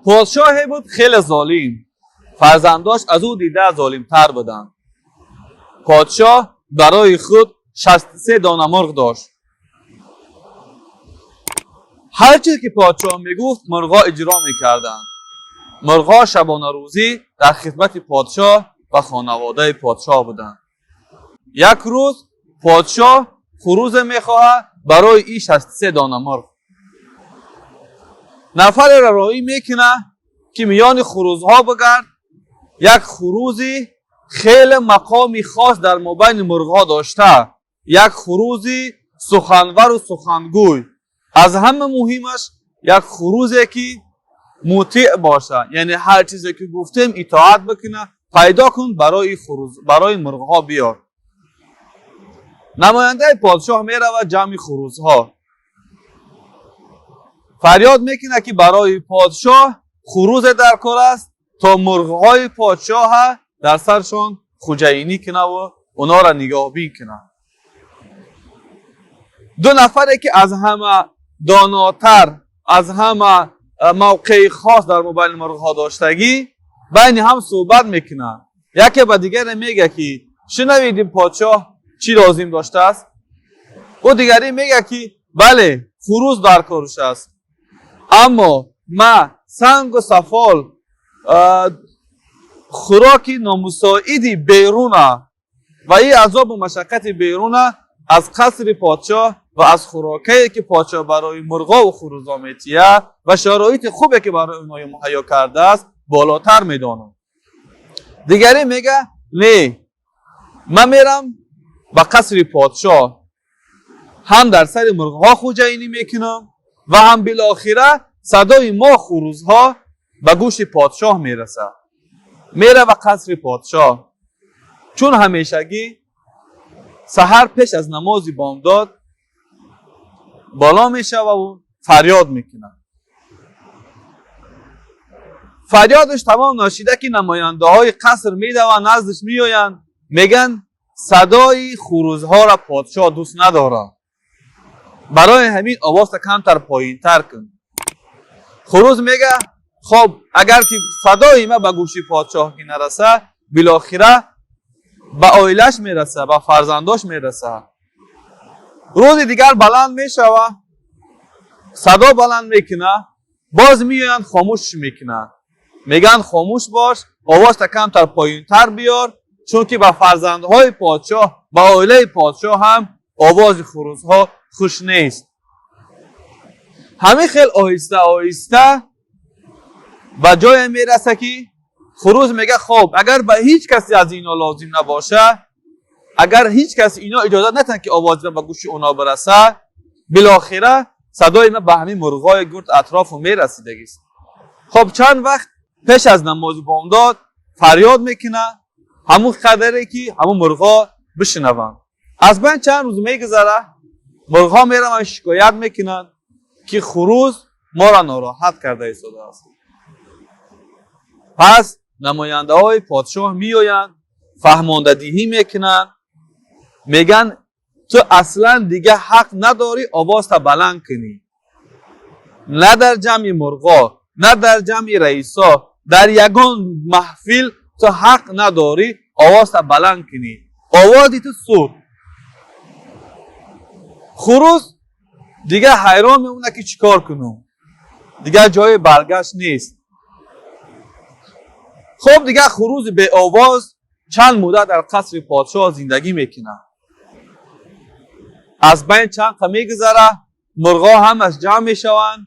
Подшоҳе буд хеле золим. Фарзандош аз ӯ дида золимтар буданд. Подшоҳ барои худ 63 дона мурғ дошт. Ҳар чиз ки подшоҳ мегуфт, мурғҳо иҷро мекарданд. Мурғҳо шабонарӯзӣ дар хидмати подшоҳ ва хонаводаи подшоҳ буданд. Як рӯз подшоҳ хурузе мехоҳад барои ин 63 дона мурғ. Нафареро роҳӣ мекунад, ки миёни хурузҳо бигард, як хурузи хеле мақоми хос дар мобайни мурғҳо дошта, як хурузи суханвару сухангӯй, аз ҳама муҳимаш, як хурузе ки мутеъ бошад, яъне ҳар чизе ки гуфтем, итоат бикунад, пайдо кун, барои хуруз, барои мурғҳо биёр. Намояндаи подшоҳ меравад ҷамъи хурузҳо, фарёд мекунад, ки барои подшоҳ хурузе дар кор аст, то мурғҳои подшоҳа дар саршон хуҷаинӣ кунаву онҳоро нигоҳбин кунад. Ду нафаре ки аз ҳама донотар, аз ҳама мавқеи хос дар мобайни мурғҳо доштагӣ, байни ҳам суҳбат мекунанд. Яке ба дигаре мега, ки шунавидим, подшоҳ чӣ лозим доштааст? Ӯ дигарӣ мега, ки бале, хуруз дар корш аст, аммо ма сангу сафол, хӯроки номусоиди беруна ва ин азобу машаққати беруна аз қасри подшоҳ ва аз хӯрокае ки подшоҳ барои мурғову хурузо метиҳад ва шароити хубе ки барои онҳо муҳайё кардааст, болотар медонам. Дигарӣ мега: не, ман мерам ба қасри подшоҳ, ҳам дар сари мурғҳо хуҷаинӣ мекунам ва ҳам билохира садои мо хурузҳо ба гӯши подшоҳ мерасад. Мерава қасри подшоҳ. Чун ҳамешагӣ, саҳар пеш аз намози бомдод боло мешававу фарёд мекунад. Фарёдаш тамом нашида, ки намояндаҳои қаср медаванд, наздаш меоянд, мегӯянд: садои хурузҳоро подшоҳ дӯст надорад, барои ҳамин овозта камтар поинтар кун. Хуруз мега: хоб, агар ки садои ма ба гӯши подшоҳ ки нараса, билохира ба оилаш мераса, ба фарзандош мераса. Рӯзи дигар баланд мешава, садо баланд мекуна, боз меоянд, хомӯш мекунанд, мегӯянд: хомӯш бош, овозта камтар поинтар биёр, чунки ба фарзандҳои подшоҳ, ба оилаи подшоҳ ҳам овози хурузҳо хуш нест. Ҳамин хел оҳиста оҳиста ба ҷое мераса, ки хуруз мега: хоб, агар ба ҳеҷ касе аз ино лозим набоша, агар ҳеҷ кас ино иҷозат натиҳанд, ки овози ман ба гӯши онҳо бираса, билохира садои ман ба ҳамин мурғҳои гурд атрофу мерасидагист. Хоб, чанд вақт пеш аз намози бомдод фарёд мекунад, ҳамун қадаре ки ҳамун мурғҳо бишунаванд. Аз байн чанд рӯз мегузара, мурғҳо мераванд, шикоят мекунанд, ки хуруз моро нороҳат карда истодааст. Пас намояндаҳои подшоҳ меоянд, фаҳмондадиҳӣ мекунанд, мегӯянд: ту аслан дига ҳақ надорӣ овозта баланд кунӣ, на дар ҷамъи мурғо, на дар ҷамъи раисо, дар ягон маҳфил ту ҳақ надорӣ овозта баланд кунӣ, овози ту сур. Хуруз дигар ҳайрон мемонад, ки чӣ кор кунам, дигар ҷои баргашт нест. Хуб, дигар хурузи беовоз чанд муддат дар қасри подшоҳ зиндагӣ мекунад. Аз байн чанд қа мегузара, мурғҳо ҳамаш ҷамъ мешаванд,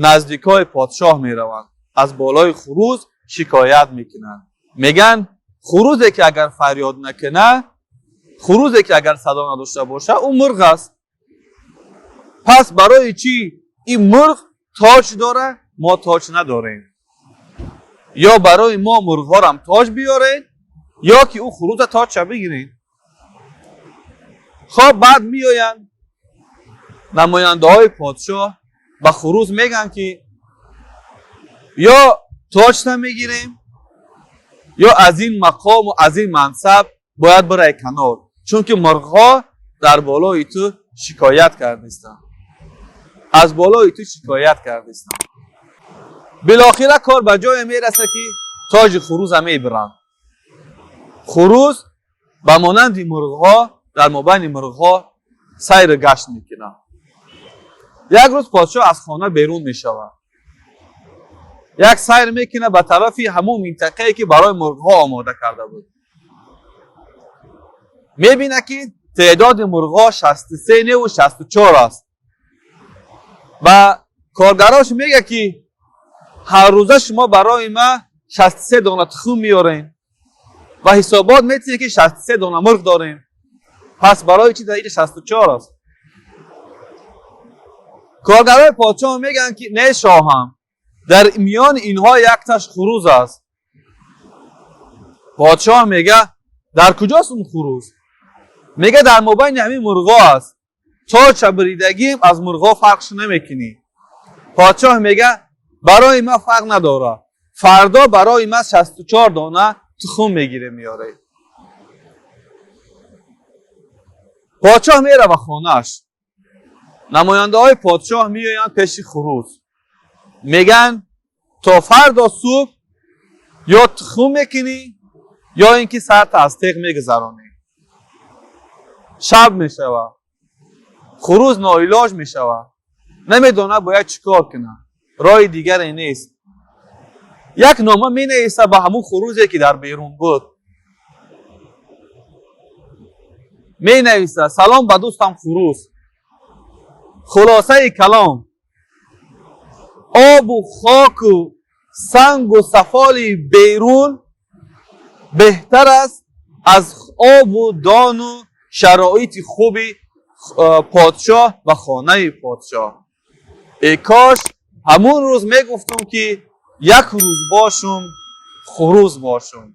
наздикҳои подшоҳ мераванд, аз болои хуруз шикоят мекунанд, мегӯянд: хурузе ки агар фарёд накунад, хурузе ки агар садо надошта бошад, ӯ мурғ аст. Пас барои чӣ ин мурғ тоҷ дора, мо тоҷ надорем? Ё барои мо мурғҳорам тоҷ биёред, ё ки ӯ хуруза тоҷша бигиред. Хоб, баъд меоянд намояндаҳои подшоҳ, ба хуруз мегӯянд, ки ё тоҷта мегирем, ё аз ин мақому аз ин мансаб бояд бирай канор, чунки мурғҳо дар болои ту шикоят кардистанд, аз болои ту шикоят кардистанд. Билохира кор ба ҷое мерасад, ки тоҷи хурӯза мебиранд. Хурӯз ба монанди мурғҳо дар мобайни мурғҳо сайру гашт мекунад. Як рӯз подшоҳ аз хона берун мешавад, як сайр мекунад ба тарафи ҳамон минтақае, ки барои мурғҳо омода карда буд. Мебинад, ки теъдоди мурғҳо 63 неву 64 аст. Ба коргарош мега, ки ҳаррӯза шумо барои ман 63 дона тухм меорем ва ҳисобот метиҳед, ки 63 дона мурғ дорем, пас барои чи дар инҷа 64 аст? Коргарои подшоҳ мегӯянд, ки не, шоҳам, дар миёни инҳо якташ хурӯз аст. Подшоҳ мега: «Дар куҷост он хурӯз?» Мега: «Дар мобайни ҳамин мурғҳо аст, тоҷа буридагим, аз мурғҳо фарқш намекунӣ». Подшоҳ мега: «Барои ман фарқ надорад, фардо барои ман 64 дона тухм мегирем, меоред». Подшоҳ мерава хонааш. Намояндаҳои подшоҳ меоянд пеши хурӯз, мегӯянд: «То фардо субҳ ё тухм мекунӣ, ё ин ки сарта аз теғ мегузаронӣ». Шаб мешавад, хурӯз ноилоҷ мешавад, намедонад бояд чӣ кор кунад, роҳи дигаре нест. Як нома менависад ба ҳамун хурӯзе, ки дар берун буд. Менависад: «Салом ба дӯстам хурӯз. Хулосаи калом, обу хоку сангу сафоли берун беҳтар аст аз обу дону шароити хуби подшоҳ ва хонаи подшоҳ. Э кош ҳамун рӯз мегуфтум, ки як рӯз бошум, хурӯз бошум».